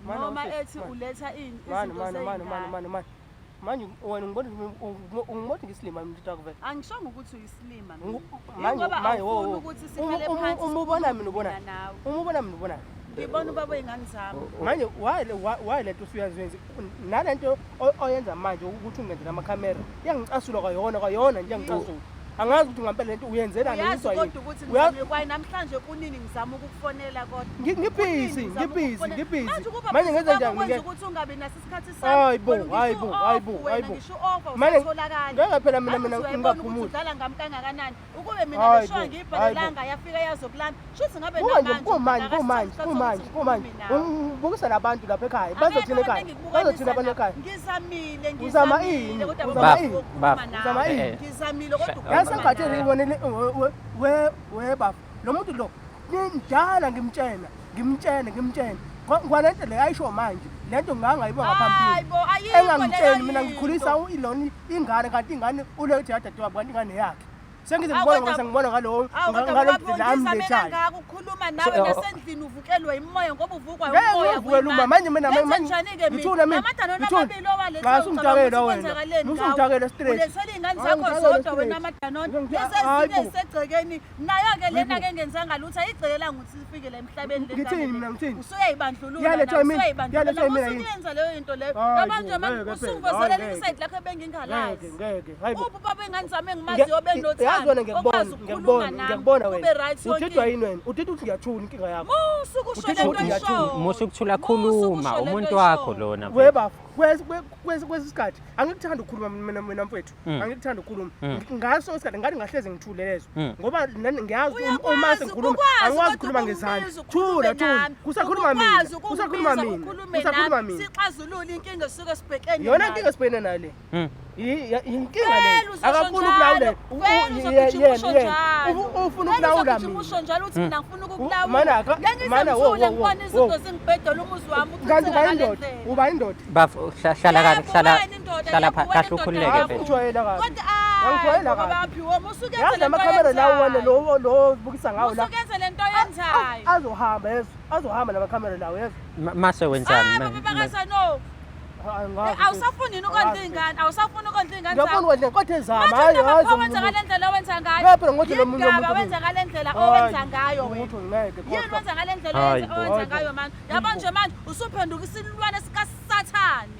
Mana Noma usisi, ethi mana. uletha ini Mani izinto mani mani mani zey'ngane. mani mani. Manje wena ngibona ungibona ngisilima mina mntakho vele. Angishongo ukuthi uyisilima mina. Manje Yingoba manje wo awufuni wo. ukuthi sihlale phansi Uma ubona mina ubona. mina nawe. Uma ubona mina ubona. Ngibona ubaba wey'ngane zami. Manje why lento usuyazenza nalento oyenza manje ukuthi ungenzela amakhamera iyangicasula kwayona kwayona nje iyangicasula. Angazi ukuthi ngampela lento uyenzelani Uyazi uyiswa yini. kodwa ukuthi Uyazi ngizame kwaye namhlanje kunini ngizama ukukufonela kodwa. Ngibhizi Kunini ngizama ngibhizi ukukufonela. ngibhizi. Manje ukuba Manje busy ngenza kwakho njani kwenza ngike ukuthi ungabi naso isikhathi Hayi sami. bo, Wena hayi ngisho bo, u-off hayi bo, wena, hayi bo. ngisho u-off Manje awusatholakali. ngeke phela mina Angithi mina uyayibona ukuthi ngingaphumuli. udlala ngami kangakanani. Ukube mina Hayi besho bo, angiyibhalelanga yafika yazokulanda. Shuthi ngabe Kumanje namanje kumanje akasithola kumanje isikhathi kumanje sokuthi kumanje. ngikhulume nawe. Ungibukisa nabantu lapha ekhaya. Akekho Bazothina abantu ekhaya. engikubukanisa Bazothina abantu nabo. ekhaya. Ngizamile, Uzama ngizamile ini? kodwa Uzama baba ini? ukukhuluma Baba. Uzama nawe. ini? Eh. Ngizamile kodwa Yazi ukukhuluma sengikhathele nawe. ngibonele we we baba. Lo muntu lo ngindala ngimtshela, ngimtshela, ngimtshela. Kwalento le ayisho manje, lento ngangayibona Hayi ngaphambili. bo, ayikho Engangitsheli leyo mina into. ngikhulisa ilona ingane kanti ingane ulethe yadadewabo kanti ingane yakhe. Sengize Awu, ngibona kodwa- ngoba sengibona ngalowo Awu kodwa ngalo baba mdlela ngizame amlethayo. kangaka ukukhuluma nawe So, nasendlini uvukelwe yimoya ngoba uvukwa Ngeke umoya ngivukelwe umoya. Manje mina- Lenze manje- njani-ke mina? ngithule mina, Amadanoni ngithule. amabili owalethe Ngase ucabanga ungidakele ukuthi wena. kwenzakaleni Musa ngawe? ungidakele straight. Ulethele iy'ngane Hayi, zakho ungidakele zodwa straight. wena amadanoni. Hayi Lezi ezinye bo. ezisegcekeni nayo-ke lena Hayi bo. ke engenzanga lutho ayigcekelanga ukuthi ifike la emhlabeni le Ngithini ngane le. mina, ngithini? Usuyayibandlulula Iyalethwa nawe, yimina, usuyayibandlulula. iyalethwa yimina yini? Usuyenza leyo into leyo. Hayi Yabanje bo, manje ngeke phela, usungivezelela hayi isayidi lakho ebengingalazi. Ngeke ngeke. Hayi bo. Uphi ubaba wey'ngane zami engimaziyo Yazi wena benothando ngiyakubona, okwazi ukukhuluma ngiyakubona, nami ngiyakubona kube wena. right yonke Udidwa into. yini wena? Udidwa ukuthi ngiyathula inkinga yakho. Musa ukusho Udidwa lento ukuthi ngiyathula. oyishoyo. Musa ukuthula Musa khuluma ukusho lento umuntu wakho oyishoyo. lona. We bafo, kwesi sikhathi angikuthandi ukukhuluma mina mina mfowethu. Mm. Angikuthandi ukukhuluma. Mm. Ngaso isikhathi ngathi ngahleze ngithule lezo. Mm. Ngoba ngiyazi Uyakwazi uma sengikhuluma ukwazi angikwazi kodwa ukukhuluma ngezandla. ukungibiza Thula ukhulume thula. nami. Kusakhuluma mina. Ukukwazi ukungibiza Kusakhuluma mina. ukhulume Kusakhuluma nami. mina. Sixazulule inkinga esuke sibhekene Yona nayo. inkinga esibhekene nayo le. Mm. Inkinga Vele le. uzosho Akafuni ukulawula. njalo. Vele uzogijima usho njalo. Ufuna Vele ukulawula uzogijima mina. usho njalo uthi mina ngifuna ukukulawula. Mana Ngeke ngize mana wo ngithule wo ngibone wo. izinto zingibhedela umuzi wami Kanti uchitheka uba ngale indoda, ndlela. uba indoda. Bafo hlala kahle Yebo, hlala wena indoda, hlala yebo, pha- wena kahle indoda, ukhululeke yebo. vele. Ujwayela kabi. Kodwa Wangijwayela hayi kabi. baphiwe musuke Yazi lamakhamera lawo wena lo lo bukisa ngawo la. Musuke lento oyenzayo. Azohamba yezo. Azohamba lamakhamera lawo yezo. Mase wenzani? Hayi baba bakaza no. Angazi. Awusafuni yini ukondla iy'ngane? Awusafuni ukondla iy'ngane Ngiyafuna zakho? ukondla kodwa ezami. Manje Hayi indaba hayi. pho wenza ngale ndlela owenza ngayo. Ngeke phela ngothi lo munye Yindaba umuntu. wenza ngale ndlela owenza ngayo wena. Ukuthi ngeke Yini kodwa. wenza ngale ndlela Hayi owenza bo. owenza Hayi bo. ngayo manje? Yabo nje manje usuphenduka isilwane sikaSathane.